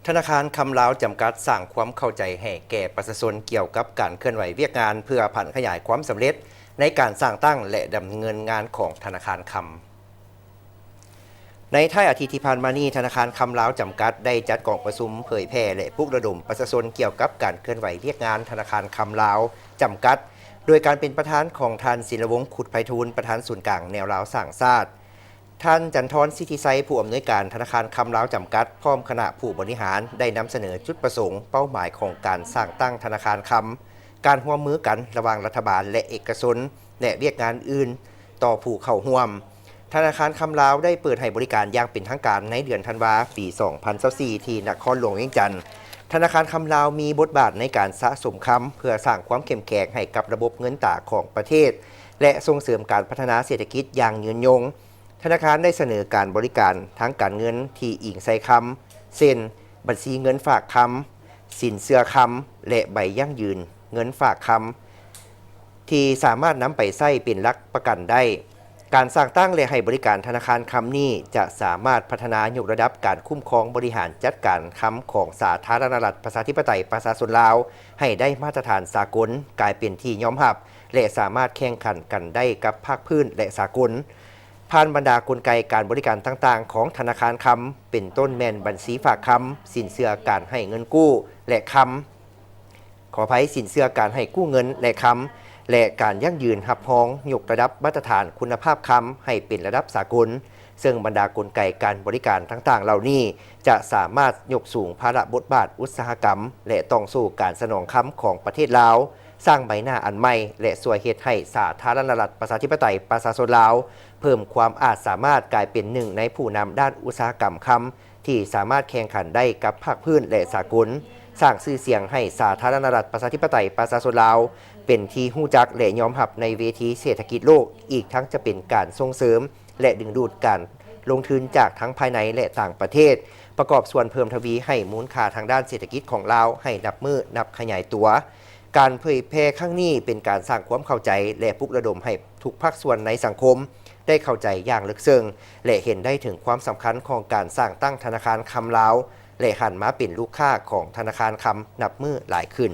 ທະນາຄານຄຳລາວຈຳກັດ ສ້າງຄວາມເຂົ້າໃຈໃຫ້ແກ່ປະຊາຊົນກ່ຽວກັບການເຄື່ອນໄຫວວຽກງານ ເພື່ອຜັນຂະຫຍາຍຄວາມສຳເລັດໃນການສ້າງຕັ້ງ ແລະ ດຳເນີນງານຂອງທະນາຄານຄຳ. ໃນທ້າຍອາທິດທີ່ຜ່ານມານີ້, ທະນາຄານຄຳລາວຈຳກັດ ໄດ້ຈັດກອງປະຊຸມເຜີຍແຜ່ ແລະ ປຸກລະດົມປະຊາຊົນກ່ຽວກັບການເຄື່ອນໄຫວວຽກງານທະນາຄານຄຳລາວຈຳກັດ ໂດຍການເປັນປະທານຂອງທ່ານ ສິນລະວົງ ຄຸດໄພທູນ ປະທານສູນກາງແນວລາວສ້າງຊາດ. ທ່ານ ຈັນທອນ ສິດທິໄຊ ຜູ້ອຳນວຍການທະນາຄານຄຳລາວຈຳກັດ ພ້ອມຄະນະຜູ້ບໍລິຫານ ໄດ້ນຳສະເໜີຈຸດປະສົງ, ເປົ້າໝາຍຂອງການສ້າງຕັ້ງທະນາຄານຄຳ, ການຮ່ວມມືກັນລະຫວ່າງລັດຖະບານ ແລະ ເອກະຊົນ ແລະ ວຽກງານອື່ນຕໍ່ຜູ້ເຂົ້າຮ່ວມ. ທະນາຄານຄຳລາວໄດ້ເປີດໃຫ້ບໍລິການຢ່າງເປັນທາງການໃນເດືອນທັນວາ ປີສອງພັນຊາວສີ່ ທີ່ນະຄອນຫຼວງວຽງຈັນ. ທະນາຄານຄຳລາວມີບົດບາດໃນການສະສົມຄຳ ເພື່ອສ້າງຄວາມເຂັ້ມແຂງໃຫ້ກັບລະບົບເງິນຕາຂອງປະເທດ ແລະ ສົ່ງເສີມການພັດທະນາເສດຖະກິດຢ່າງຍືນຍົງ. ທະນາຄານໄດ້ສະເໜີການບໍລິການທາງການເງິນທີ່ອີງໃສ່ຄຳ ເຊັ່ນ ບັນຊີເງິນຝາກຄຳ, ສິນເຊື່ອຄຳ ແລະ ໃບຢັ້ງຢືນເງິນຝາກຄຳ ທີ່ສາມາດນຳໄປໃຊ້ເປັນຫຼັກປະກັນໄດ້. ການສ້າງຕັ້ງ ແລະ ໃຫ້ບໍລິການທະນາຄານຄຳນີ້ ຈະສາມາດພັດທະນາຍົກລະດັບການຄຸ້ມຄອງບໍລິຫານຈັດການຄຳຂອງສາທາລະນະລັດ ປະຊາທິປະໄຕ ປະຊາຊົນລາວ ໃຫ້ໄດ້ມາດຕະຖານສາກົນ, ກາຍເປັນທີ່ຍອມຮັບ ແລະ ສາມາດແຂ່ງຂັນກັນໄດ້ກັບພາກພື້ນ ແລະ ສາກົນ. ຜ່ານບັນດາກົນໄກການບໍລິການຕ່າງໆຂອງທະນາຄານຄຳ ເປັນຕົ້ນແມ່ນບັນຊີຝາກຄຳ, ສິນເຊື່ອການໃຫ້ເງິນກູ້ ແລະ ຄຳ, ຂໍອະໄພ, ສິນເຊື່ອການໃຫ້ກູ້ເງິນ ແລະ ຄຳ ແລະ ການຢັ້ງຢືນຮັບຮອງຍົກລະດັບມາດຕະຖານຄຸນນະພາບຄຳໃຫ້ເປັນລະດັບສາກົນ, ເຊິ່ງບັນດາກົນໄກການບໍລິການຕ່າງໆເຫຼົ່ານີ້ ຈະສາມາດຍົກສູງພາລະບົດບາດອຸດສາຫະກຳ ແລະ ຕ່ອງໂສ້ການສະໜອງຄຳຂອງປະເທດລາວ, ສ້າງໃບໜ້າອັນໃໝ່ ແລະ ຊ່ວຍເຮັດໃຫ້ສາທາລະນະລັດ ປະຊາທິປະໄຕ ປະຊາຊົນລາວ ເພີ່ມຄວາມອາດສາມາດກາຍເປັນໜຶ່ງໃນຜູ້ນຳດ້ານອຸດສາຫະກຳຄຳ ທີ່ສາມາດແຂ່ງຂັນໄດ້ກັບພາກພື້ນ ແລະ ສາກົນ, ສ້າງຊື່ສຽງໃຫ້ສາທາລະນະລັດ ປະຊາທິປະໄຕ ປະຊາຊົນລາວ ເປັນທີ່ຮູ້ຈັກ ແລະ ຍອມຮັບໃນເວທີເສດຖະກິດໂລກ, ອີກທັງຈະເປັນການສົ່ງເສີມ ແລະ ດຶງດູດການລົງທຶນຈາກທັງພາຍໃນ ແລະ ຕ່າງປະເທດ, ປະກອບສ່ວນເພີ່ມທະວີໃຫ້ມູນຄ່າທາງດ້ານເສດຖະກິດຂອງລາວໃຫ້ນັບມື້ນັບຂະຫຍາຍຕົວ. ການເຜີຍແຜ່ຄັ້ງນີ້ເປັນການສ້າງຄວາມເຂົ້າໃຈ ແລະ ປຸກລະດົມໃຫ້ທຸກພາກສ່ວນໃນສັງຄົມໄດ້ເຂົ້າໃຈຢ່າງເລິກເຊິ່ງ ແລະ ເຫັນໄດ້ເຖິງຄວາມສຳຄັນຂອງການສ້າງຕັ້ງທະນາຄານຄຳລາວ ແລະ ຫັນມາເປັນລູກຄ້າຂອງທະນາຄານຄຳນັບມື້ຫຼາຍຂຶ້ນ.